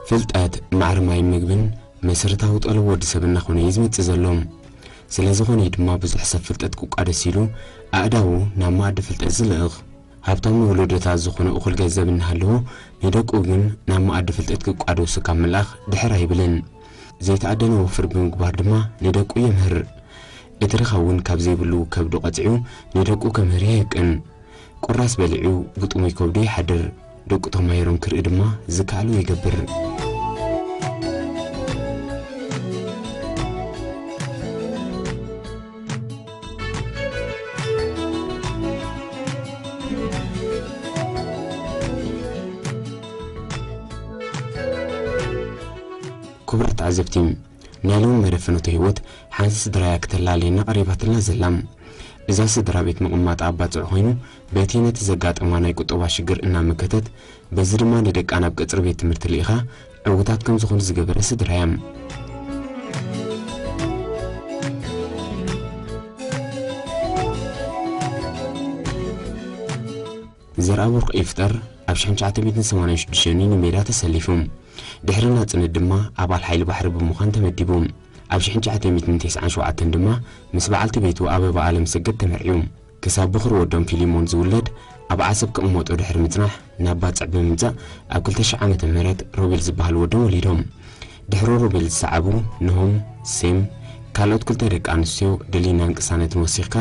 ፍልጠት ማዕረ ማይ ምግብን መሰረታዊ ጠለብ ወዲ ሰብ እናኾነ እዩ ዝመጽእ ዘሎ። ስለ ዝኾነ እዩ ድማ ብዙሕ ሰብ ፍልጠት ክቋደስ ኢሉ ኣእዳዉ ናብ መኣዲ ፍልጠት ዝልእኽ። ሃብታም ወለዶታት ዝኾነ እኹል ገንዘብ እናሃለዎ ንደቁ ግን ናብ መኣዲ ፍልጠት ክቋደሱ ካብ ምልኣኽ ድሕር ኣይብልን። ዘይተኣደነ ወፍር ብምግባር ድማ ንደቁ የምህር። እቲ ድኻ እውን ካብ ዘይብሉ ከብዱ ቀጺዑ ንደቁ ከምህር ይህቅን። ቁራስ በሊዑ ብጥሙይ ከብዱ ይሓድር። ደቁ ተማሂሮም ክርኢ ድማ ዝከኣሎ ይገብር። ክቡራት ተዓዘብቲ፣ ናይ ሎሚ መደብ ፍኖተ ህይወት ሓንቲ ስድራ እያ ክተላልየና ቀሪባትልና ዘላ። እዛ ስድራ ቤት ምቕማጣ ኣብ ባጽዕ ኮይኑ፣ በቲ ነቲ ዘጋጠማ ናይ ቁጠባ ሽግር እናመከተት፣ በዚ ድማ ንደቃ ናብ ቀጽሪ ቤት ትምህርቲ ልኢኻ ዕዉታት ከም ዝኾኑ ዝገበረ ስድራ እያ። ዘርኣብሩኽ ይፍጠር ኣብ ሽሕን ትሽዓተ ሚእትን ሰማንያን ሽዱሽተን እዩ ንሜዳ ተሰሊፉ። ድሕሪ ናጽነት ድማ ኣባል ሓይሊ ባሕሪ ብምዃን ተመዲቡ። ኣብ ሽሕን ትሽዓተ ሚእትን ተስዓን ሸውዓተን ድማ ምስ በዓልቲ ቤቱ ኣበባ ኣለምሰገድ ተመርዕዩ። ክሳብ በኹሪ ወዶም ፊሊሞን ዝውለድ ኣብ ዓሰብ ክቕመጦ ድሕሪ ምጽናሕ ናብ ባጽዕ ብምምጻእ ኣብ ክልተ ሽሕ ዓመተ ምህረት ሮቤል ዝበሃል ወዶም ወሊዶም። ድሕሪ ሮቤል ዝሰዓቡ ኖሆም፣ ሴም፣ ካልኦት ክልተ ደቂ ኣንስትዮ ደሊናን ቅሳነትን ወሲኽካ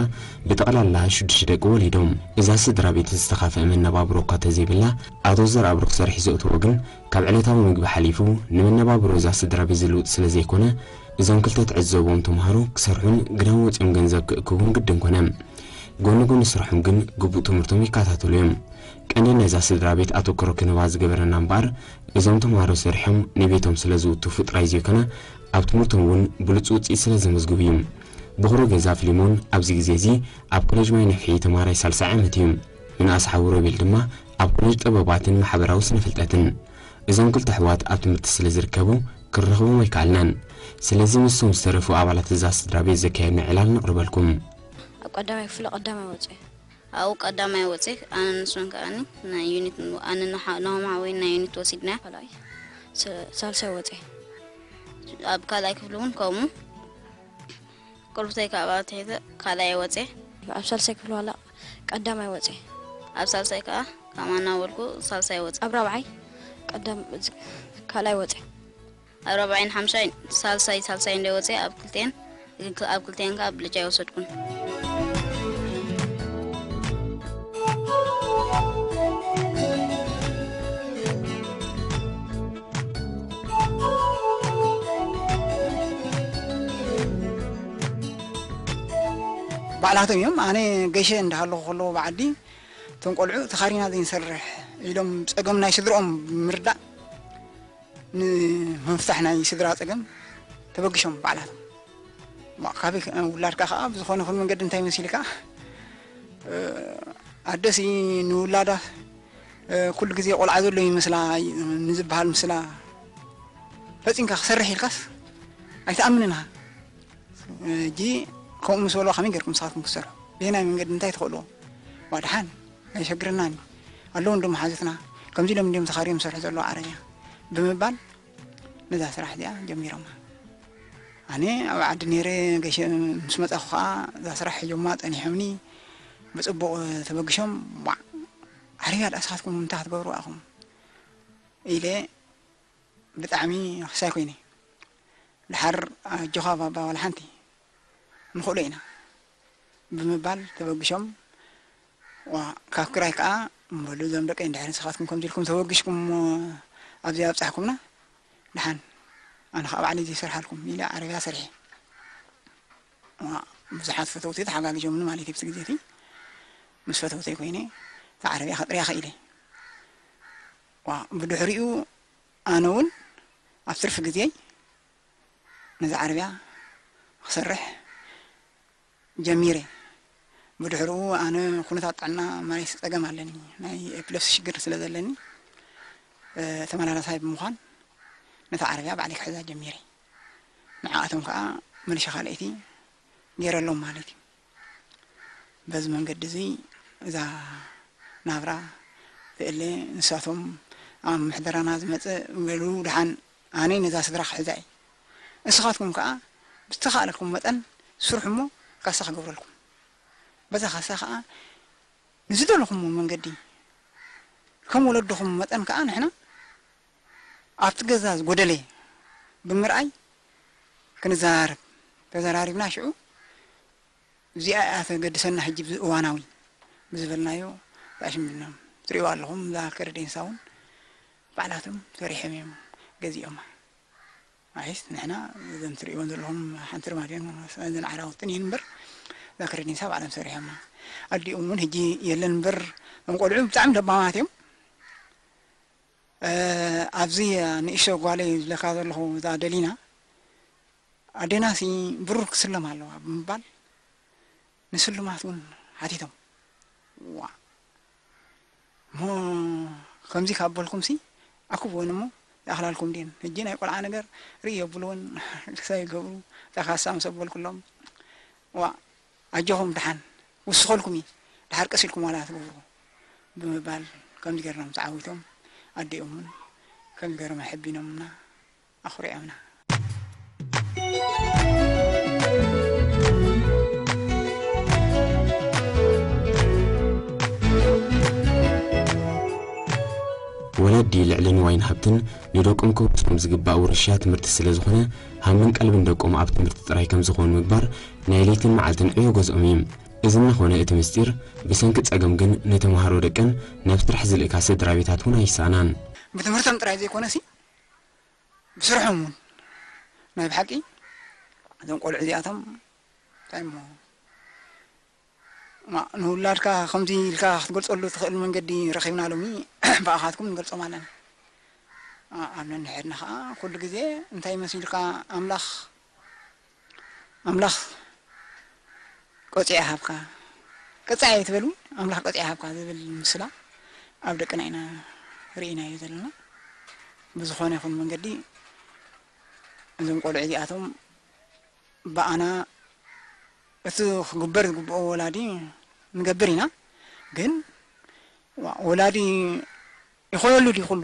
ብጠቕላላ ሽዱሽተ ደቂ ወሊዶም። እዛ ስድራ ቤት ዝተኻፍአ መነባብሮ እኳ ተዘይብላ፣ ኣቶ ዘርኣብሩኽ ሰሪሑ ዘእትዎ ግን ካብ ዕለታዊ ምግቢ ሓሊፉ ንመነባብሮ እዛ ስድራ ቤት ዝልውጥ ስለ ዘይኮነ፣ እዞም ክልተ ትዕዘብዎም ተምሃሮ ክሰርሑን ግዳም ወጺኦም ገንዘብ ክእክቡን ግድን ኮነ። ጎኒ ጎኒ ስርሖም ግን ግቡእ ትምህርቶም ይከታተሉ እዮም። ቀንዲ ናይዛ ስድራ ቤት ኣተኩሮ ክንባ ዝገበረና እምበኣር፣ እዞም ተምሃሮ ሰሪሖም ንቤቶም ስለ ዝውትፉ ጥራይ ዘይኮነ፣ ኣብ ትምህርቶም እውን ብሉጽ ውጽኢት ስለ ዘመዝግቡ እዩ። በኹሪ ገዛ ፊሊሞን ኣብዚ ግዜ እዚ ኣብ ኮሌጅ ማይ ነፍሒ ተምሃራይ ሳልሳይ ዓመት እዩ። ምንኣስ ሓው ሮቤል ድማ ኣብ ኮሌጅ ጥበባትን ማሕበራዊ ስነ ፍልጠትን። እዞም ክልተ ኣሕዋት ኣብ ትምህርቲ ስለ ዝርከቡ ክረኽቦም ኣይከኣልናን። ስለዚ ምስቶም ዝተረፉ ኣባላት እዛ ስድራ ቤት ዘካየድና ዕላል ነቕርበልኩም። ኣብ ቀዳማይ ክፍሊ ቀዳማይ ወፅእ። ኣብኡ ቀዳማይ ወፅእ፣ ኣነ ንሱን ከኣኒ ናይ ዩኒት፣ ኣነ ንሓ-፣ ናሆም ሓወይ ናይ ዩኒት ወሲድና። ካልኣይ ስ-፣ ሳልሳይ ወፅእ። ኣብ ካልኣይ ክፍሊ እውን ከምኡ። ቁልፍተይ ካብ ኣትሒዘ ካልኣይ ወፅእ። ኣብ ሳልሳይ ክፍሊ ዋላ ቀዳማይ ወፅእ። ኣብ ሳልሳይ ከዓ ከማና ወልኩ ሳልሳይ ወፅእ። ኣብ ራብዓይ ቀዳም-፣ ካልኣይ ወፅእ። ኣብ ራብዓይን ሓምሻይን ሳልሳይ፣ ሳልሳይ እንደ ወፅእ ኣብ ክልቴን፣ ኣብ ክልቴን ከዓ ብልጫ ይወሰድኩን። ባዕላቶም እዮም። ኣነ ገሸ እንዳሃለኹ ከለዉ ብዓዲ እቶም ቆልዑ ተኻሪና ዘይንሰርሕ ኢሎም ጸገም ናይ ስድርኦም ብምርዳእ ንምፍታሕ ናይ ስድራ ጸገም ተበግሾም ባዕላቶም። ማ-፣ ካበይ ከ-፣ ውላድካ ከኣ ብዝኾነ ይኹን መንገዲ እንታይ መሲልካ፣ እ፣ ኣደሲ ንውላዳ፣ እ፣ ኩሉ ግዜ ቆልዓ ዘሎ ይመስላ ንዝበሃል ምስላ ፈጺምካ ክሰርሕ ኢልካስ ኣይትኣምንን ኢኻ። ሕጂ ከምኡ ምስ በልዋ ከመይ ጌርኩም ንስኻትኩም ክትሰርሑ? በየናይ መንገዲ እንታይ ትኽእልዎ? ዋ ደሓን ኣይሸግረናን እዩ። ኣለዉ እንዶ መሓዙትና፣ ከምዚ ኢሎም እንድዮም ተኻርዮም ዝሰርሑ ዘለዉ ዓረብያ ብምባል ነዛ ስራሕ እዚኣ ጀሚሮማ። ኣነ ኣብ ዓዲ ነይረ ገሸ ምስ መጻኹ ኸኣ እዛ ስራሕ ሒዞማ ጸኒሖምኒ ብጽቡቕ ተበግሾም፣ ዋዕ ዓረብያ ደኣ ንስኻትኩም እንታይ ክትገብሩ ኢኹም ኢለ ብጣዕሚ ክሳይ ኮይነ። ደሓር ኣጆኻ ባባ ዋላ ሓንቲ ንኽእሎ ኢና ብምባል ተበግሾም፣ ዋ፣ ካብ ክራይ ከኣ እምበሉ እዞም ደቀይ እንድሕር ንስኻትኩም ከምዚ ኢልኩም ተበግሽኩም እሞ ኣብዚ ኣብጻሕኩምና፣ ደሓን ኣነ ኸኣ ባዕለይ ዘይሰርሓልኩም ኢለ ዓረብያ ሰሪሐ። ዋ፣ ብዙሓት ፈተውቲ ተሓጋጊዞምኒ ማለት እዩ። ብቲ ግዜ እቲ ምስ ፈተውተይ ኮይነ እታ ዓረብያ ከጥርያ ኽኢለ። ዋ፣ ብድሕሪኡ ኣነ እውን ኣብ ትርፊ ግዜይ ነዛ ዓረብያ ክሰርሕ ጀሚረ። ብድሕሪኡ ኣነ ኩነታት ጥዕና ማለት ጸገም ኣለኒ፣ ናይ ኤፕለፕሲ ሽግር ስለ ዘለኒ፣ እ፣ ተመላላሳይ ብምዃን ነታ ዓረብያ ባዕለይ ክሕዛ ጀሚረ። ንዓኣቶም ከኣ መሊሸ ካልኣይቲ ገይረሎም ማለት እዩ። በዚ መንገዲ እዚ እዛ ናብራ ትእለ፣ ንሳቶም ኣብ ምሕደራና ዝመጽእ በሉ ደሓን ኣነይ ነዛ ስድራ ክሕዛ እየ። ንስኻትኩም ከኣ ብዝተኻእለኩም መጠን ስርሑ እሞ ካሳ ክገብረልኩም። በዛ ካሳ ከኣ ንዝደለኹምዎ መንገዲ ከም ወለድኹም መጠን ከኣ ንሕና ኣብቲ ገዛ ዝጎደለ ብምርኣይ ክንዘራረብ ተዘራሪብና ሽዑ እዚኣ እያ ተገድሰና ሕጂ ብዚ እዋናዊ ብዝበልናዮ ተኣሽምና ትሪእዋ ኣለኹም። እዛ ከረዴንሳ እውን ባዕላቶም ሰሪሖም እዮም ገዚኦማ። ኣይስ ንሕና እዘን ትሪእወን ዘለኹም ሓንቲ ርማድዮን እዘን ዓራውትን እየን እምበር እዛ ከረዴንሳ ባዕሎም ሰሪሖማ። ኣዲኦም እውን ሕጂ የለን እምበር እዞም ቆልዑ ብጣዕሚ ለባማት እዮም። ኣብዚ ንእሽቶ ጓለይ ዝብለካ ዘለኹ እዛ ደሊና ኣዴናሲ ብሩር ክስለም ኣለዋ ብምባል ንስልማት እውን ሓቲቶም። ዋ እሞ ከምዚ ካብ በልኩምሲ ኣክብወን እሞ ይኣኽላልኩም ድየን ሕጂ ናይ ቆልዓ ነገር ርኢ የብልዎን ክሳብ ይገብሩ እዛ ካሳ ምስ ኣበልኩሎም ዋ ኣጆኹም ደሓን ውስኸልኩም እዩ ደሓር ቀስ ኢልኩም ዋላ ትገብሩ ብምባል ከምዚ ገርና ተዓዊቶም ኣዲኦም እውን ከምዚ ገርና ሕቢኖምና ኣኹሪዖምና። ወለዲ ልዕሊ ንዋይን ሃብትን ንደቆም ክወርሶም ዝግባእ ውርሻ ትምህርቲ ስለ ዝኾነ ሃምን ቀልብን ደቆም ኣብ ትምህርቲ ጥራይ ከም ዝኾኑ ምግባር ናይ ለይትን መዓልትን ዕዮ ገዝኦም እዩ። እዚ እናኾነ እቲ ምስጢር ብሰንኪ ጸገም ግን ንተምሃሮ ደቀን ናብ ስራሕ ዝልእካ ስድራ ቤታት እውን ኣይሰኣናን። ብትምህርቶም ጥራይ ዘይኮነሲ ብስርሖም እውን ናይ ብሓቂ እዞም ቆልዑ እዚኣቶም እንታይ እሞ ንውላድካ ከምዚ ኢልካ ክትገልጸሉ ትኽእል መንገዲ ረኺብና ሎሚ ብኣኻትኩም ንገልጾም ኣለና። ኣብ ነንሕድና ከዓ ኩሉ ግዜ እንታይ መሲልካ ኣምላኽ ኣምላኽ ቆጽዒ ሃብካ ቀጻይ ኣይትበል እውን ኣምላኽ ቆጽዒ ሃብካ ዝብል ምስላ ኣብ ደቅና ኢና ርኢናዮ ዘለና። ብዝኾነ ይኹን መንገዲ እዞም ቆልዑ እዚኣቶም ብኣና እቲ ክግበር ዝግብኦ ወላዲ ንገብር ኢና። ግን ወላዲ ይኾነሉ ድዩ ኩሉ?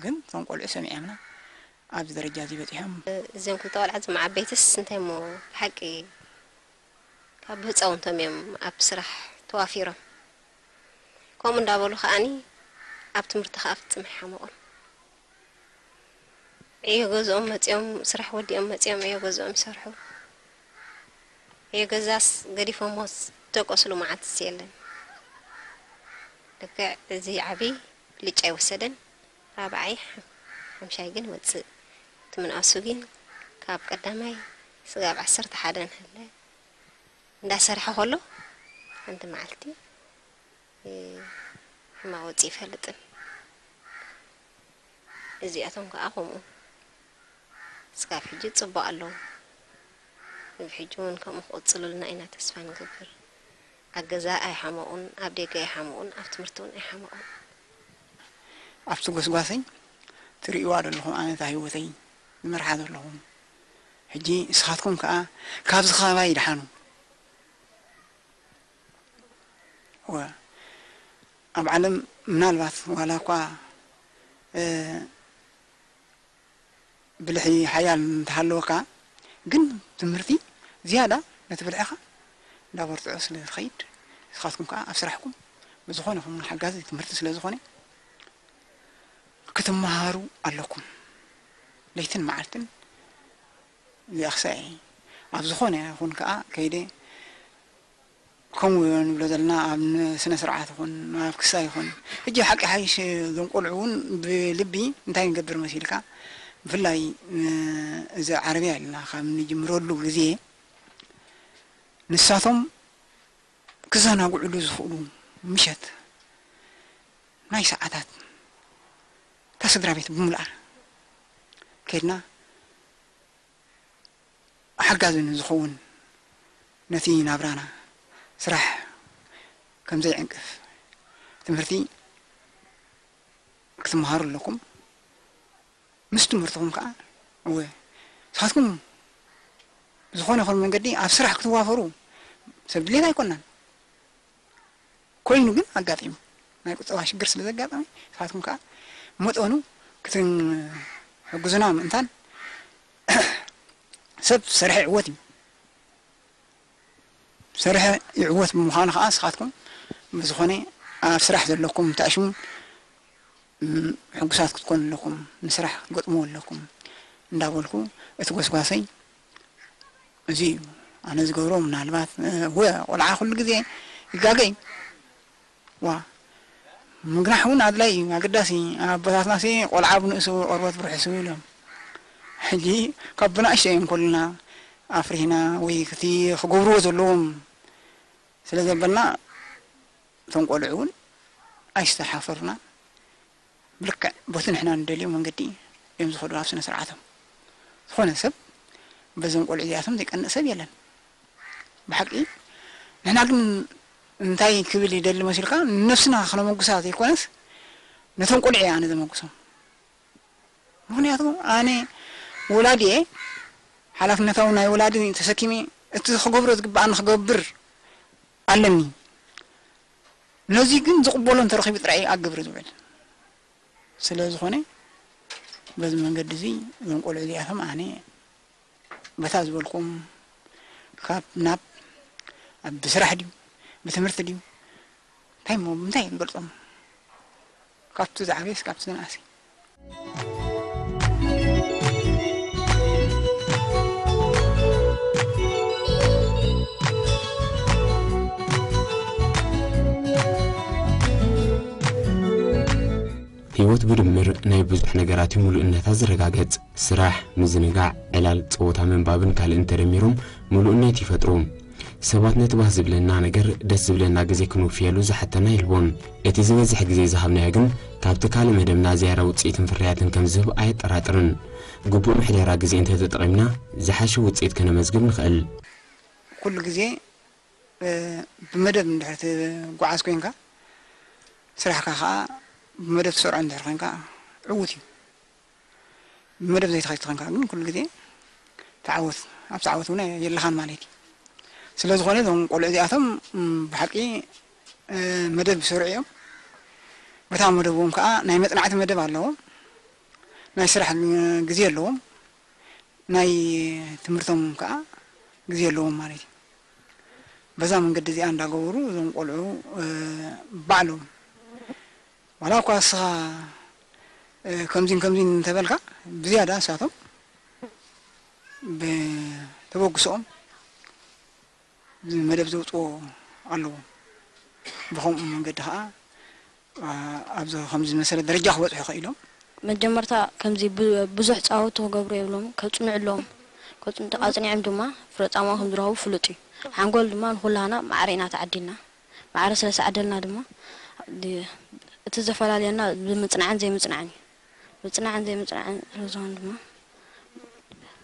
ግን እቶም ቆልዑ ሰሚዖምና ኣብዚ ደረጃ እዚ በፂሖም። እዚኦም ክልተ ቆልዓ እዞም ዓበይትስ እንታይ እሞ ብሓቂ ካብ ብህፃውንቶም እዮም ኣብ ስራሕ ተዋፊሮም። ከምኡ እንዳበሉ ከዓኒ ኣብ ትምህርቲ ከዓ ፍፅም ኣይሓመቑን። ዕዮ ገዝኦም መፅኦም ስራሕ ወዲኦም መፅኦም ዕዮ ገዝኦም ይሰርሑ። ዕዮ ገዛስ ገዲፎሞ ዝደቀስሉ መዓልትስ የለን። ልክዕ እዚ ዓብዪ ብልጫ ኣይወሰደን። ራብዓይ ሓምሻይ ግን ይወፅእ። እቲ ምንኣሱ ግን ካብ ቀዳማይ ስጋብ ዓሰርተ ሓደ ንሃለ እንዳሰርሐ ከሎ ሓንቲ መዓልቲ ሕማቕ ወፂኡ ይፈልጥን። እዚኣቶም ከዓ ከምኡ እስካብ ሕጂ ፅቡቕ ኣለዉ። ንብሕጂ እውን ከምኡ ክቕፅሉልና ኢና ተስፋ ንገብር። ኣብ ገዛ ኣይሓመቑን፣ ኣብ ደገ ኣይሓመቑን፣ ኣብ ትምህርቲ እውን ኣይሓመቑን። ኣብቲ ጎስጓሰይ ትርእይዋ ዘለኹም ኣነ እታ ህይወተይ ዝመርሓ ዘለኹ ሕጂ ንስኻትኩም ከዓ ካብዚ ከባባይ ድሓኑ። እወ ኣብ ዓለም ምናልባት ዋላ እኳ ብልሒ ሓያል እንተሃለወካ ግን ትምህርቲ ዝያዳ ነቲ ብልዕኻ እንዳበርትዖ ስለ ዝኸይድ ንስኻትኩም ከዓ ኣብ ስራሕኩም ብዝኾነ ይኹን ሓጋዚ ትምህርቲ ስለ ዝኾነ ክትመሃሩ ኣለኩም። ለይትን መዓልትን እዚኣ ክሳይ ኣብ ዝኾነ ይኹን ከዓ ከይደ ከምኡ ንብሎ ዘለና ኣብ ስነ ስርዓት ይኹን ኣብ ክሳ ይኹን ሕጂ ሓቂ ሓይሽ እዞም ቆልዑ እውን ብልቢ እንታይ ንገብር መሲልካ ብፍላይ እዚ ዓረብያ ኣለና ካብ ንጅምረሉ ግዜ ንሳቶም ክዘናግዕሉ ዝኽእሉ ምሸት ናይ ሰዓታት እታ ስድራ ቤት ብምልኣ ከድና ሓጋዚ ንዝኸውን ነቲ ናብራና ስራሕ ከም ዘይዕንቅፍ ትምህርቲ ክትመሃሩ ኣለኩም። ምስ ትምህርትኹም ከዓ እወ ንስኻትኩም ዝኾነ ይኹን መንገዲ ኣብ ስራሕ ክትዋፈሩ ሰብ ድሌት ኣይኮናን። ኮይኑ ግን ኣጋጢሙ ናይ ቁጠባ ሽግር ስለ ዘጋጠመ፣ ንስኻትኩም ከኣ መጠኑ ክትሕግዙና ምእንታን፣ ሰብ ዝሰርሐ ይዕወት እዩ። ዝሰርሐ ይዕወት ብምዃኑ ከኣ ንስኻትኩም ብዝኾነ ኣብ ስራሕ ዘለኩም ተኣሽሙ፣ ም፣ ሕጉሳት ክትኮኑ ኣለኩም፣ ንስራሕ ክትገጥምዎ ኣለኩም እንዳበልኩ እቲ ጎስጓሰይ እዚ እዩ። ኣነ ዝገብሮ ምናልባት፣ እ፣ ወ-፣ ቆልዓ ኩሉ ግዜ ይጋገ እዩ። ዋ፣ ምግናሕ እውን ኣድላይ እዩ፣ ኣገዳሲ። ኣቦታትናሲ ቆልዓ ብንእሱ ቆርበት ብርሕሱ ኢሎም። ሕጂ ካብ ብናእሽተይ እዮም ኩልና ኣፍሪህና ወይ እቲ ክገብርዎ ዘለዎም ስለ ዘበልና፣ እቶም ቆልዑ እውን ኣይስተሓፈሩና። ብልክዕ በቲ ንሕና ንደልዮ መንገዲ እዮም ዝኸዱ ኣብ ስነ ስርዓቶም። ዝኾነ ሰብ በዞም ቆልዑ እዚኣቶም ዘይቀንእ ሰብ የለን። ብሓቂ ንሕና ግን እንታይ ክብል ይደሊ መሲልካ፣ ንነብስና ክነመጉሳ ዘይኮነስ ነቶም ቆልዑ እየ ኣነ ዘመጉሶም። ምኽንያቱ ኣነ ወላዲ እየ፣ ሓላፍነታዊ ናይ ወላዲ ተሰኪመ እቲ ክገብሮ ዝግብኣኒ ክገብር ኣለኒ። ነዚ ግን ዝቕበሎ እንተረኺቡ ጥራይ እየ ኣገብር ዝብል። ስለ ዝኾነ በዚ መንገዲ እዚ እዞም ቆልዑ እዚኣቶም ኣነ በታ ዝበልኩም ካብ ናብ ኣብ ብስራሕ ድዩ ብትምህርቲ ድዩ እንታይ እሞ ብምንታይ ንገልጾም? ካብቲ ዝዓበየስ ካብቲ ዝነኣሰ። ህይወት ብድምር ናይ ብዙሕ ነገራት እዩ ምሉእነታ ዝረጋገጽ። ስራሕ፣ ምዝንጋዕ፣ ዕላል፣ ጸወታ፣ ምንባብን ካልእን ተደሚሮም ምሉእነት ይፈጥሩ። ሰባት ነቲ ባህ ዝብለና ነገር ደስ ዝብለና ግዜ ክንውፍየሉ ዝሓተና የልቦን። እቲ ዝበዝሕ ግዜ ዝሃብናዮ ግን ካብቲ ካልእ መደብና ዝያዳ ውጽኢትን ፍርያትን ከም ዝህብ ኣየጠራጥርን። ግቡእ ምሕደራ ግዜ እንተተጠቒምና ዝሓሸ ውጽኢት ከነመዝግብ ንኽእል። ኩሉ ግዜ ብመደብ እንድሕር ትጓዓዝ ኮይንካ፣ ስራሕካ ከዓ ብመደብ ትሰርዖ እንድሕር ኮይንካ ዕዉት እዩ። ብመደብ ዘይትኸይድ ተኾንካ ግን ኩሉ ግዜ ተዓወት ኣብቲ ዓወት እውን የለኻን ማለት እዩ። ስለ ዝኾነ እዞም ቆልዑ እዚኣቶም ብሓቂ መደብ ይሰርዑ እዮም። በታ መደቦም ከዓ ናይ መፅናዕቲ መደብ ኣለዎም፣ ናይ ስራሕ ግዜ ኣለዎም፣ ናይ ትምህርቶም ከዓ ግዜ ኣለዎም ማለት እዩ። በዛ መንገዲ እዚኣ እንዳገበሩ እዞም ቆልዑ ባዕሎም ዋላ እኳ እስኻ ከምዚን ከምዚን እንተበልካ ብዝያዳ ንሳቶም ብተበግሶኦም መደብ ዘውፅዎ ኣለዎም። ብኸምኡ መንገዲ ከዓ ኣብዚ ከምዚ ዝመሰለ ደረጃ ክበፅሑ ኽኢሎም። መጀመርታ ከምዚ ብዙሕ ፃውቲ ክገብሩ የብሎም፣ ከፅንዑ ኣለዎም። ኣፅኒዖም ድማ ፍረ ፃማኦም ከምዝረኸቡ ፍሉጥ እዩ። ሓንጎል ድማ ንኩላህና ማዕረ ኢና ተዓዲልና። ማዕረ ስለ ዝዓደልና ድማ እቲ ዘፈላልየና ብምፅናዕን ዘይምፅናዕን እዩ። ምፅናዕን ዘይምፅናዕን ስለ ዝኾነ ድማ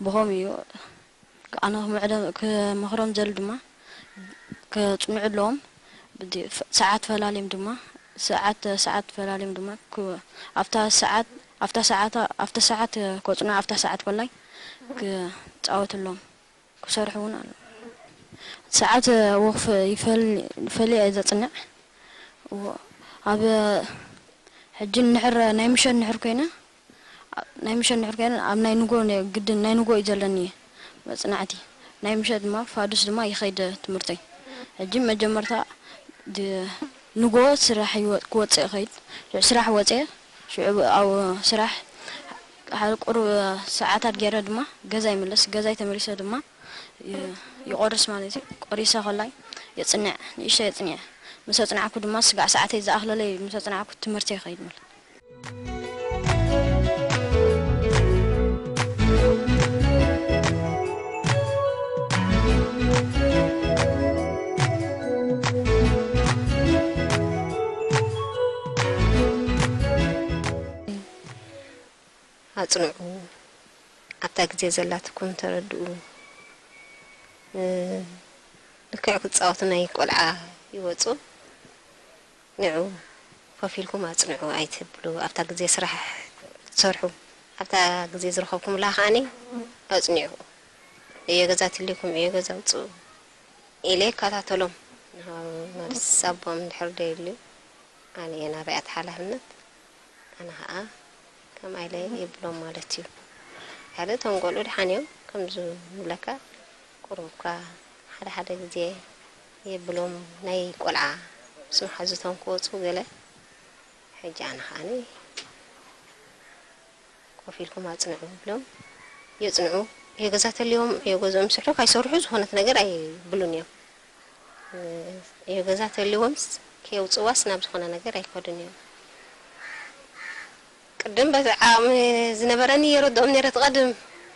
ብኸምኡ እዩ። ኣነ ክምዕዶ ክመኽሮም ዘል ድማ ከፅንዑ ኣለዎም። ሰዓት ፈላልዮም ድማ ሰዓት ሰዓት ፈላልዮም ድማ ኣብታ ሰዓት ኣብታ ሰዓት ኣብታ ሰዓት ከፅንዑ ኣብታ ሰዓት ፈላይ ክፃወቱ ኣለዎም። ክሰርሑ እውን ኣሎ። ሰዓት ወኽፍ ይፈል ይፈል እየ ዘፅንዕ። ኣብ ሕጂ እንድሕር ናይ ምሸት እንድሕር ኮይነ ናይ ምሸት እንድሕር ኮይነ ኣብ ናይ ንጎ ግድን ናይ ንጎ እዩ ዘለኒ መፅናዕቲ። ናይ ምሸት ድማ ፋዱስ ድማ ይኸይድ ትምህርተይ። ሕጂ መጀመርታ ንጎ ስራሕ ክወፅእ ይኸይድ። ሽዑ ስራሕ ወፅየ ሽዑ ኣብ ስራሕ ሓደ ቁሩብ ሰዓታት ገይረ ድማ ገዛ ይምለስ። ገዛይ ተመሊሰ ድማ ይቆርስ ማለት እዩ። ቆሪሰ ከላይ የፅንዕ ንእሽተይ የፅንዕ ምስ ኣፅናዕኩ ድማ ስጋዕ ሰዓተይ ዝኣኽለለይ ምስ ኣፅናዕኩ ትምህርተይ ይኸይድ ማለት ኣጽንዑ፣ ኣብታ ግዜ ዘላትኩም ተረድኡ። ልክዕ ክጻወቱ ናይ ቆልዓ ይወጹ፣ ንዑ ኮፍ ኢልኩም ኣጽንዑ ኣይትብሉ። ኣብታ ግዜ ስራሕ ትሰርሑ፣ ኣብታ ግዜ ዝረኸብኩምላ ከኣኒ ኣጽንዑ። ዕዮ ገዛ ትልይኩም ዕዮ ገዛ ኣውጽኡ ኢለ ይከታተሎም። ንሃው ማለት ሳቦም እንድሕር ደይልዩ ኣነ እየ ናባይ ኣቲ ሓላፍነት፣ ኣነ ኸዓ ከምኣ ኢለ የብሎም ማለት እዩ። ሓደ እቶም ቆልዑ ደሓን እዮም፣ ከም ዝብለካ ቁሩብካ ሓደ ሓደ ግዜ የብሎም፣ ናይ ቆልዓ ምስ መሓዙቶም ክወፁ ገለ። ሕጂ ኣነ ኸዓኒ ኮፍ ኢልኩም ኣፅንዑ ብሎም የፅንዑ። የገዛ ተልዮም የገዝኦም ይስርሑ፣ ካይሰርሑ ዝኾነት ነገር ኣይብሉን እዮም። የገዛ ተልዎምስ ከየውፅዋስ ናብ ዝኾነ ነገር ኣይከዱን እዮም። ቅድም በዚ ዓቕሚ ዝነበረኒ የረድኦም ነይረ ትቐድም።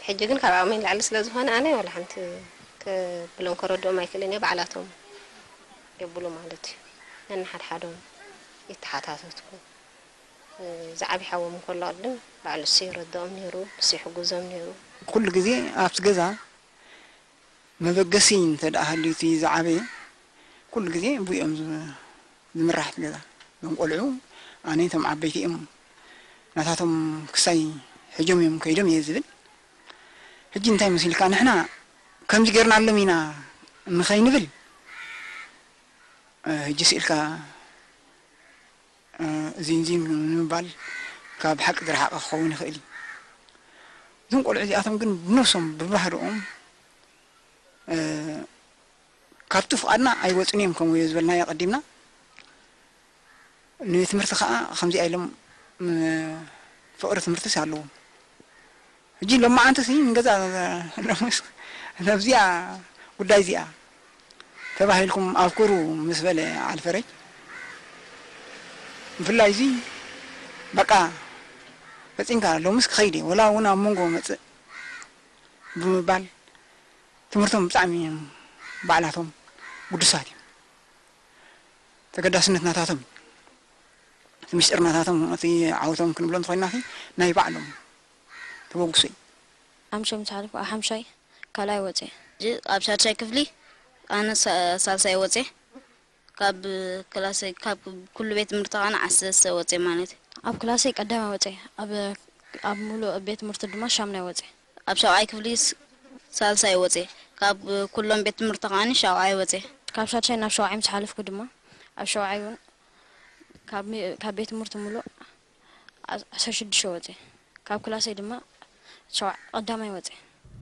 ሕጂ ግን ካብ ዓቕሚ ንላዕሊ ስለ ዝኾነ ኣነ ዋላ ሓንቲ ክብሎም ከረድኦም ኣይክእልን እየ። ባዕላቶም የብሉ ማለት እዩ። ነንሓድሓዶም ይተሓታተትኩ። ዝዓቢ ሓዎም እንከሎ ቅድም ባዕሉ እሱ ይረድኦም ነይሩ፣ እሱ ይሕግዞም ነይሩ። ኩሉ ግዜ ኣብቲ ገዛ መበገሲ እንተ ደኣ ሃልዩ እቲ ዝዓበየ ኩሉ ግዜ ብኡ እዮም ዝ- ዝምራሕ እቲ ገዛ። እዞም ቆልዑ ኣነ እቶም ዓበይቲ እዮም ናታቶም ክሳይ ሕጆም እዮም ከይዶም እየ ዝብል። ሕጂ እንታይ መሲልካ ንሕና ከምዚ ጌርናሎም ኢና ንኸይንብል ሕጂ ስኢልካ እዚን እዚን ንምባል ካብ ሓቂ ዝረሓቐ ክኸውን ይኽእል እዩ። እዞም ቆልዑ እዚኣቶም ግን ብነብሶም ብባህርኦም ካብቲ ፍቓድና ኣይወፅን እዮም ከምኡ ዝበልናዮ ቀዲምና። ንትምህርቲ ከዓ ከምዚኣ ኢሎም ፍቕሪ ትምህርትስ ኣለዎም። ሕጂ ሎማዓንትሲ ንገዛ ሎምስ ነብዚኣ ጉዳይ እዚኣ ተባሂልኩም ኣብኩሩ ምስ በለ ዓልፈረጅ ብፍላይ እዚ በቃ ፈፂምካ ሎምስ ክኸይድ እየ ወላ እውን ኣብ መንጎ መፅእ ብምባል ትምህርቶም ብጣዕሚ እዮም ባዕላቶም ግዱሳት እዮም። ተገዳስነት ናታቶም እቲ ምስጢር ናታቶም እቲ ዓወቶም ክንብሎ እንተኾይና ናይ ባዕሎም ተበግሶ እዩ። ሓምሻይ ምስ ሓለፍኩ ኣብ ሓምሻይ ካልኣይ ወፅየ። ሕጂ ኣብ ሻድሻይ ክፍሊ ኣነ ሳ- ሳልሳይ ወፅየ። ካብ ክላሰይ ካብ ኩሉ ቤት ትምህርቲ ከዓ ዓሰርተ ወፅየ ማለት እዩ። ኣብ ክላሰይ ቀዳማይ ወፅየ። ኣብ ኣብ ሙሉእ ቤት ትምህርቲ ድማ ሻምናይ ወፅየ። ኣብ ሻብዓይ ክፍሊ ስ- ሳልሳይ ወፅየ። ካብ ኩሎም ቤት ትምህርቲ ከዓ ሻብዓይ ወፅየ። ካብ ሻድሻይ ናብ ሻብዓይ ምስ ሓለፍኩ ድማ ኣብ ሻብዓይ እውን ካብ ሚ- ካብ ቤት ትምህርቲ ሙሉእ ዓ- ዓሰርተ ሽዱሽተ ወፅየ። ካብ ክላሰይ ድማ ሸውዓ- ቀዳማይ ወፅየ።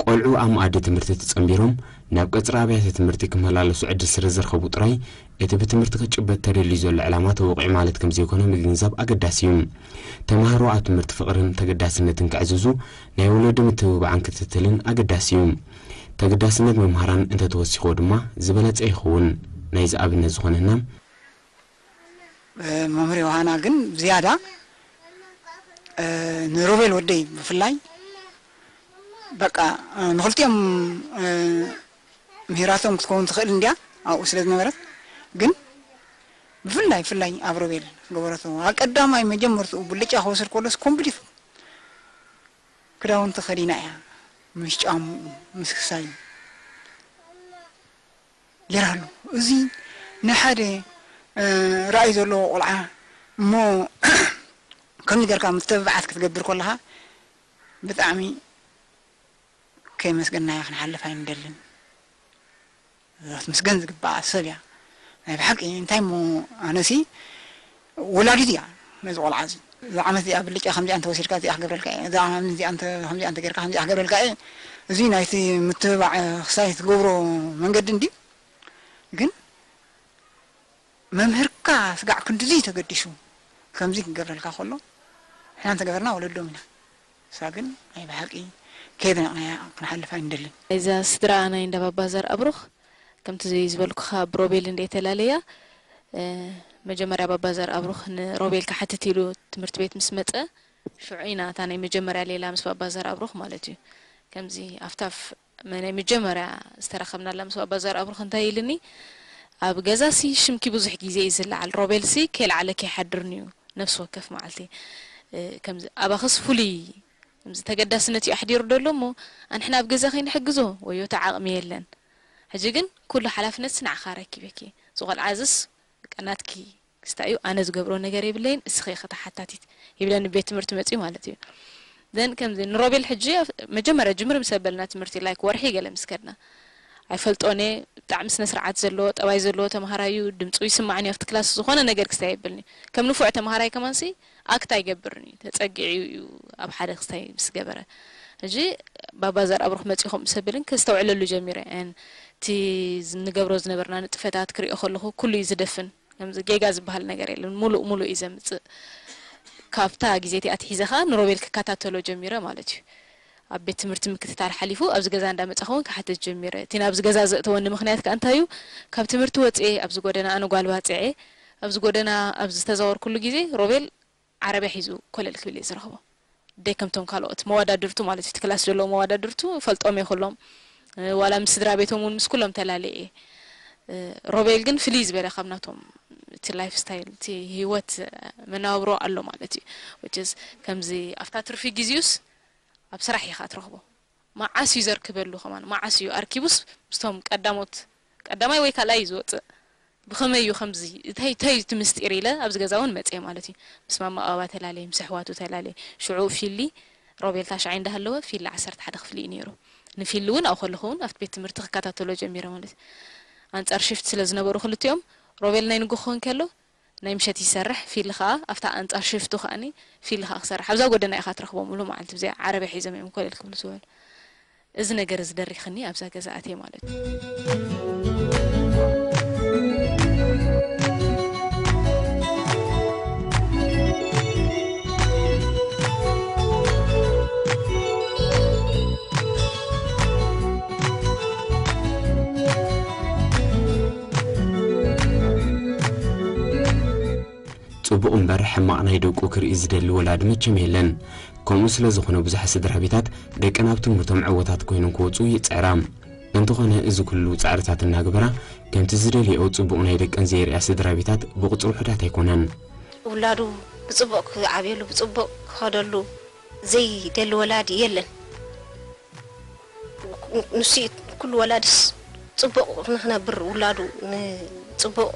ቆልዑ ኣብ መኣዲ ትምህርቲ ተጸንቢሮም ናብ ቀጽሪ ኣብያተ ትምህርቲ ክመላለሱ ዕድል ስለ ዝረኸቡ ጥራይ እቲ ብትምህርቲ ክጭበጥ ተደልዩ ዘሎ ዕላማ ተወቒዑ ማለት ከም ዘይኮነ ምግንዛብ ኣገዳሲ እዩ። ተማሃሮ ኣብ ትምህርቲ ፍቕርን ተገዳስነትን ከዕዝዙ ናይ ወለዶ ምትብባዕን ክትትልን ኣገዳሲ እዩ። ተገዳስነት መምሃራን እንተተወሲኽዎ ድማ ዝበለጸ ይኸውን። ናይዚ ኣብነት ዝኾነና መምህር ዮሃና ግን ዝያዳ ንሮቤል ወደይ ብፍላይ በቃ ንክልቲኦም ምሂራቶም ክትከውን ትኽእል እንድያ ኣብኡ ስለ ዝነበረት ግን ብፍላይ ብፍላይ ኣብ ሮቤል ገበረቶ ኣብ ቀዳማይ መጀመርትኡ ብልጫ ክወስድ ከሎስ ኮምፕሊት ክዳውንቲ ከዲና እያ ምስ ጫምኡ ምስ ክሳዩ ጌራሉ። እዚ ንሓደ ራእይ ዘለዎ ቆልዓ እሞ ከምዚ ጌርካ ምትብባዓት ክትገብር ከለኻ ብጣዕሚ ከየመስገንናያ ክንሓልፍ ኣይንደልን። ክትምስገን ዝግብኣ ሰብ እያ ናይ ብሓቂ። እንታይ እሞ ኣነሲ ወላዲት እያ ነዚ ቆልዓ እዚ። እዛ ዓመት እዚኣ ብልጫ ከምዚኣ እንተወሲድካ እዚኣ ክገብረልካ እየ፣ እዛ ዓመት እዚኣ እንተ ከምዚኣ እንተ ጌርካ ከምዚኣ ክገብረልካ እየ። እዚ ናይቲ ምትብባዕ ክሳይ ትገብሮ መንገዲ እንድዩ። ግን መምህርካ ስጋዕ ክንድዚ ተገዲሱ ከምዚ ክገብረልካ ከሎ ንሕና እንተገበርና ወለዶም ኢና። ንሳ ግን ናይ ብሓቂ ከየድነቕናያ ክንሓልፍ ኣይንደልን። እዛ ስድራ ናይ እንዳ ባባ ዘርኣብሩኽ ከምቲ ዝበልኩኻ ብሮቤል እንድየ ተላለያ። መጀመርያ ባባ ዘርኣብሩኽ ንሮቤል ክሓትት ኢሉ ትምህርቲ ቤት ምስ መጸ ሽዑ ኢና እታ ናይ መጀመርያ ሌላ ምስ ባባ ዘርኣብሩኽ ማለት እዩ። ከምዚ ኣብታ ናይ መጀመርያ ዝተራኸብናላ ምስ ባባ ዘርኣብሩኽ እንታይ ኢልኒ ኣብ ገዛሲ ሽምኪ ብዙሕ ግዜ እዩ ዝለዓል ሮቤልሲ ከይለዓለ ከይሓድርን እዩ ነፍሲ ወከፍ መዓልቲ ከምዚ ኣባኽስ ፍሉይ ከምዚ ተገዳስነት እዩ ኣሕዲሩ ደሎ እሞ ኣንሕና ኣብ ገዛ ከይንሕግዞ ወዮታ ዓቕሚ የለን ሕጂ ግን ኩሉ ሓላፍነትሲ ንዓኻ ኣረኪበኪ ዝቖልዓ እዝስ በቃ ናትኪ ክስታይ እዩ ኣነ ዝገብሮ ነገር የብለይን እስኺ ኢኺ ተሓታቲት ይብለኒ ቤት ትምህርቲ መፅዩ ማለት እዩ then ከምዚ ንሮቤል ሕጂ መጀመርያ ጅምር ምስ ኣበልና ትምህርቲ like ወርሒ ገለ ምስ ከድና ኣይፈልጦን እየ። ብጣዕሚ ስነ ስርዓት ዘለዎ፣ ጠባይ ዘለዎ ተምሃራይ እዩ። ድምፁ ይስማዕን እዩ ኣብቲ ክላስ፣ ዝኾነ ነገር ክስታይ የብልኒ። ከም ንፉዕ ተምሃራይ ከማንሲ ኣክት ኣይገብርን እዩ። ተፀጊዑ እዩ ኣብ ሓደ ክስታይ ምስ ገበረ። ሕጂ ባባ ዘርኣብሩኽ መፂኡ ከምኡ ሰብልን ከስተውዕለሉ ጀሚረ። And እቲ ንገብሮ ዝነበርና ንጥፈታት ክሪኦ ከለኹ ኩሉ እዩ ዝደፍን። ከምዚ ጌጋ ዝበሃል ነገር የለን። ሙሉእ ሙሉእ እዩ ዘምፅእ። ካብታ ግዜ እቲኣ ኣትሒዘ ኸኣ ንሮቤል ክከታተሎ ጀሚረ ማለት እዩ። ኣብ ቤት ትምህርቲ ምክትታል ሓሊፉ ኣብዚ ገዛ እንዳመጻኹ እውን ክሓትት ጀሚረ። እቲ ናብዚ ገዛ ዘእተወኒ ምኽንያት ከኣ እንታይ እዩ? ካብ ትምህርቲ ወጽኤ ኣብዚ ጎደና፣ ኣነ ጓል ባጽዕ እየ፣ ኣብዚ ጎደና ኣብ ዝተዛወርኩሉ ግዜ ሮቤል ዓረብያ ሒዙ ኮለል ክብል እየ ዝረኽቦ። ደይ ከምቶም ካልኦት መዋዳድርቱ ማለት እዩ፣ እቲ ክላስ ዘለዉ መዋዳድርቱ እፈልጦም እየ ኩሎም። እ፣ ዋላ ምስ ስድራ ቤቶም እውን ምስ ኩሎም ተላለየ እየ። እ፣ ሮቤል ግን ፍልይ ዝበለ ካብ ናቶም፣ እቲ ላይፍ ስታይል፣ እቲ ህይወት መነባብሮ ኣሎ ማለት እዩ። Which is ከምዚ ኣብታ ትርፊ ግዜኡስ ኣብ ስራሕ ኢኻ ትረኽቦ። መዓስ እዩ ዘርክበሉ ከማን፣ መዓስ እዩ ኣርኪቡስ ምስቶም ቀዳሞት፣ ቀዳማይ ወይ ካልኣይ እዩ ዝወፅእ። ብኸመይ እዩ ከምዚ፣ እንታይ፣ እንታይ እዩ እቲ ምስጢር ኢለ ኣብዚ ገዛ እውን መፅየ ማለት እዩ። ምስ ማማ ኣበባ ተላለየ፣ ምስ ኣሕዋቱ ተላለየ። ሽዑ ፊሊ፣ ሮቤል ታሽዓይ እንዳሃለወ፣ ፊሊ ዓሰርተ ሓደ ክፍሊ እዩ ነይሩ። ንፊሊ እውን ኣብኡ ከለኹ እውን ኣብቲ ቤት ትምህርቲ ክከታተሎ ጀሚረ ማለት እዩ። ኣንፃር ሽፍት ስለ ዝነበሩ ክልቲኦም፣ ሮቤል ናይ ንግሆ ክኸውን ከሎ፣ ናይ ምሸት ይሰርሕ፣ ፊሊ ኸኣ ኣብታ ኣንጻር ሽፍቱ ከኣኒ ፊሊ ኸኣ ክሰርሕ። ኣብዛ ጎደና ኢኻ ትረኽቦም ሙሉ መዓልቲ ብዘይ ዓረብያ ሒዞም እዮም ኮለል ክብሉ ዝበሉ። እዚ ነገር እዚ ደሪኽኒ ኣብዛ ገዛ ኣትየ ማለት እዩ። ጽቡቕ እምበር ሕማቕ ናይ ደቁ ክርኢ ዝደሊ ወላዲ መቸም የለን። ከምኡ ስለ ዝኾነ ብዙሓት ስድራ ቤታት ደቀን ኣብ ትምህርቶም ዕዉታት ኮይኖም ክወጹ ይጽዕራ። እንተኾነ እዚ ኩሉ ጻዕርታት እናግበራ ከምቲ ዝደልየኦ ጽቡቕ ናይ ደቀን ዘየርእያ ስድራ ቤታት ብቑጽሪ ውሑዳት ኣይኮናን። ውላዱ ብጽቡቕ ክዓብየሉ ብጽቡቕ ክኸደሉ ዘይደሊ ወላዲ የለን። ንሱ እዩ ኩሉ ወላድስ ጽቡቕ ንኽነብር ውላዱ ንጽቡቕ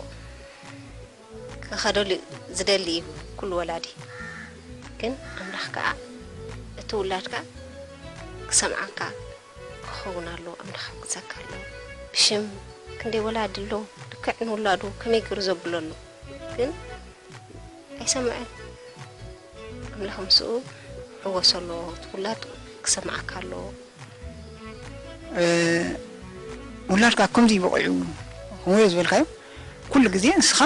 ክኸደሉ ዝደሊ እዩ ኩሉ ወላዲ። ግን ኣምላኽ ከኣ እቲ ውላድካ ክሰምዓካ ክኸውን ኣለዎ። ኣምላኽ ክሕግዘካ ኣለዎ። ብሽም ክንደይ ወላዲ ኣሎ ልክዕ ንውላዱ ከመይ ገይሩ ዘብሎ ኣሎ። ግን ኣይሰምዐን። ኣምላኽ ምስኡ ሕወሰሎ ትውላድ ክሰምዓካ ኣለዎ። ውላድካ ከምዚ በቂዑ ከምኡ ዝበልካዮ ኩሉ ግዜ ንስኻ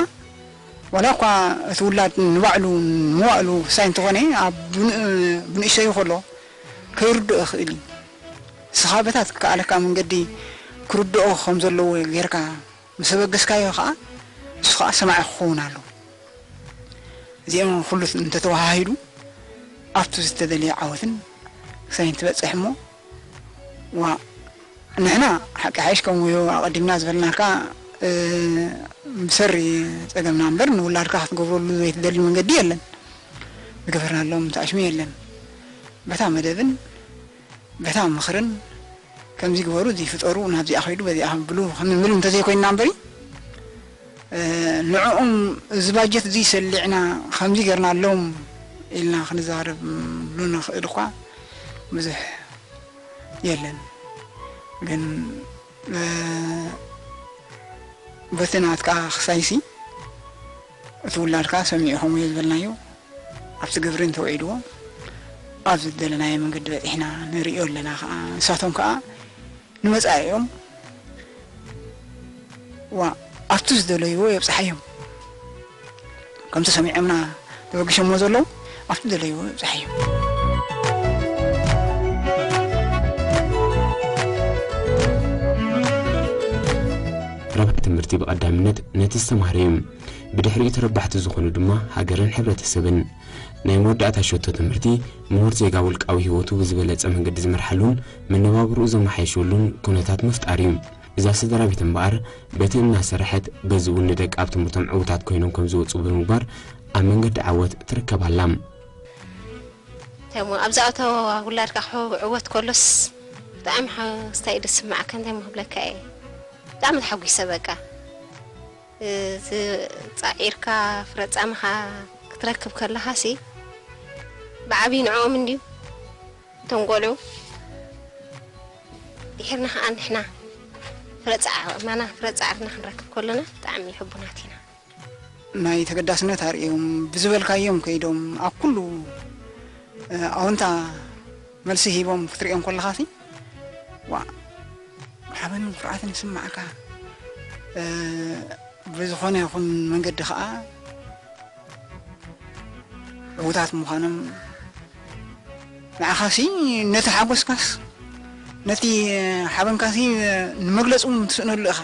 ዋላ እኳ እቲ ውላድ ንባዕሉ ንመዋእሉ ክሳይ እንተኾነ ኣብ ብንእሽተዩ ከሎ ከይርድኦ ይኽእል እዩ። ንስኻ በታ ዝከኣለካ መንገዲ ክርድኦ ከም ዘለዎ ጌርካ ምስ ኣበገስካዮ ኸዓ ንሱ ኸዓ ሰማዒ ክኸውን ኣለዎ። እዚኦም ኩሉ እንተተወሃሂዱ ኣብቲ ዝተደለየ ዓወትን ክሳይ እንትበፅሕ እሞ ዋ ንሕና ሓቂ ሓይሽ ከም ውዮ ኣቐዲምና ዝበልናካ ምሰሪ ፀገምና እምበር ንውላድካ ክትገብረሉ ዘይትደሊ መንገዲ የለን። ዝገበርናሎም ተኣሽሙ የለን። በታ መደብን በታ ምኽርን ከምዚ ግበሩ እዚ ፍጠሩ ናብዚኣ ከይዱ በዚኣ ብሉ ክንብል እንተዘይኮይንና እምበሪ ንዕኦም እዚ ባጀት እዚ ሰሊዕና ከምዚ ገርናሎም ኢልና ክንዛረብሉ ንኽእል እኳ ብዙሕ የለን። ግን በቲ ናትካ ክሳይሲ እቲ ውላድካ ሰሚዑ ከምኡ ዝበልናዮ ኣብቲ ግብሪ እንተውዒልዎ ኣብዚ ዝደለናዮ መንገዲ በፂሕና ንርእዮ ኣለና ከዓ ንሳቶም ከዓ ንመፃኢኦም ዋ ኣብቲ ዝደለይዎ የብፅሓዮም ከምቲ ሰሚዖምና ተበግሸሞ ዘለዉ ኣብቲ ዝደለይዎ የብፅሓዮም ረብሓ ትምህርቲ ብቐዳምነት ነቲ ዝተማህረ እዩ። ብድሕሪኡ ተረባሕቲ ዝኾኑ ድማ ሃገርን ሕብረተሰብን። ናይ መወዳእታ ሸቶ ትምህርቲ ምሁር ዜጋ ውልቃዊ ህይወቱ ብዝበለጸ መንገዲ ዝመርሓሉን መነባብርኡ ዘመሓየሸሉን ኩነታት ምፍጣር እዩ። እዛ ስድራ ቤት እምበኣር በቲ እናሰርሐት በዚ እውን ንደቃ ኣብ ትምህርቶም ዕዉታት ኮይኖም ከም ዝወፁ ብምግባር ኣብ መንገዲ ዓወት ትርከብ ኣላ። እንታይ እሞ ኣብ ዝኣተወ ውላድካ ክዕወት ከሎስ ብጣዕሚ ሓጎስታ እዩ ዝስምዓካ እንታይ እሞ ክብለካ እየ ብጣዕሚ ተሓጒሰ በቃ። ፃዒርካ ፍረ ፃምኻ ክትረክብ ከለኻሲ ብዓብዪ ንዕኦም እንድዩ እቶም ቆልዑ ድሒርና ከዓ ንሕና ፍረ ጻዕርና ክንረክብ ከለና ብጣዕሚ ሕቡናት ኢና። ናይ ተገዳስነት ኣርእዮም ብዝበልካዮም ከይዶም ኣብ ኩሉ ኣውንታ መልሲ ሂቦም ክትሪኦም ከለኻ ሲ ዋ ሓበንን ኩርዓትን ይስማዓካ። ብዝኾነ ይኹን መንገዲ ከዓ ዕዉታት ምዃኖም ንዓኻሲ ነቲ ሓጎስካስ ነቲ ሓበንካሲ ንመግለፂ እውን ትስእነሉ ኢኻ።